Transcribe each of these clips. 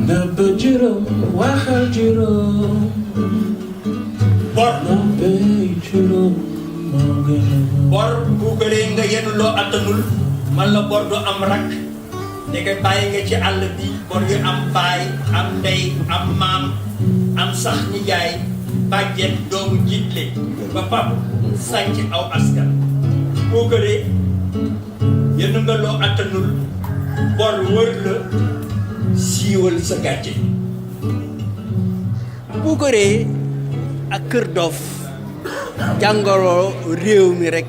nëbb juróom waxal juróom bor nëbb juróom moo gën a bor puukaree nga yenu loo attanul man la bor du am rak ndeke bàyyi nga ci àll bi bor yu am baay am ndey am maam am sax nijaay bàjjen doomu jiitle ba pap sànc aw askan puukaree yenu nga loo attanul bor wër la siiwal sa gàcce puukaree ak kër dof jàngoro réew mi rek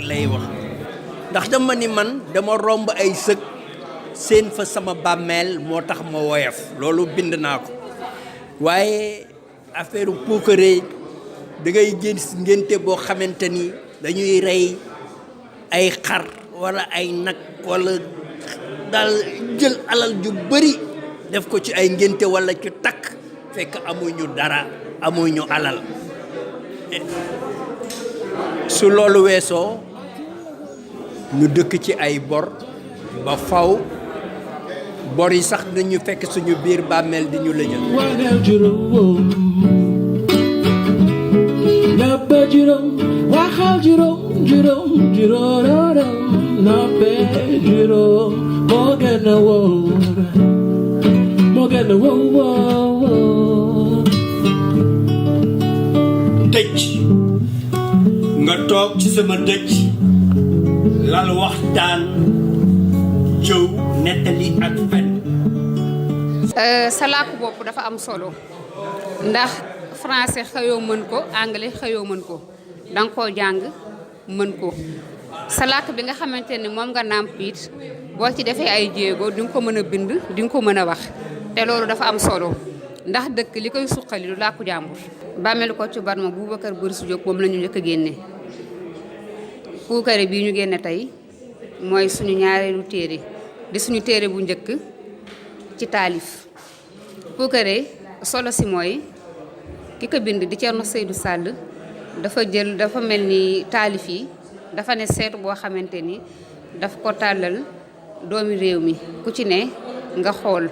lay wax ndax dama ni man dama romb ay sëg seen fa sama bàmmeel moo tax ma woyof loolu bind naa ko waaye affaire puukaree da ngay gis ngénte boo xamante ni dañuy rey ay xar wala ay nag wala daal jël alal ju bari def ko ci ay ngénte wala ci takk fekk amuñu dara amuñu alal su loolu weesoo ñu dëkk ci ay bor ba faw bor yi sax dañu fekk suñu biir bàmmeel di ñu lëjal waxal juróom nëbb juróom waxal juróom juróom juróom nëbb juróom moo gën a wóor moo gën a wóor dëj nga toog ci sama dëj lal waxtaan jëw nettali ak fen sa làkk bopp dafa am solo ndax français xëyoo mën ko anglais xëyoo mën ko danga koo jàng mën ko sa làkk bi nga xamante ni moom nga nàmp it boo ci defee ay jéego di nga ko mën a bind di nga ko mën a wax te loolu dafa am solo ndax dëkk li koy suqali du làkku jàmbur bàmmeelu ko ci Barma Boubacar Bourse Diop moom la ñu njëkk a génne puukare bii ñu génne tey mooy suñu ñaareelu téere di suñu téere bu njëkk ci taalif puukare solo si mooy ki ko bind di Thierno Seydou Sall dafa mel ni taalif yi dafa ne seetu boo xamante ni daf ko tàllal doomi réew mi ku ci ne nga xool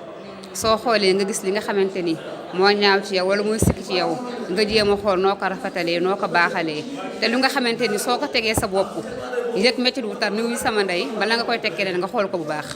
soo xoolee nga gis li nga xamante ni moo ñaaw ci yow wala mooy sikk ci yow nga jéem a xool noo ko rafetalee noo ko baaxalee te lu nga xamante ni soo ko tegee sa bopp yëg métti wu tar ni wuy sama ndey bala nga koy teg keneen nga xool ko bu baax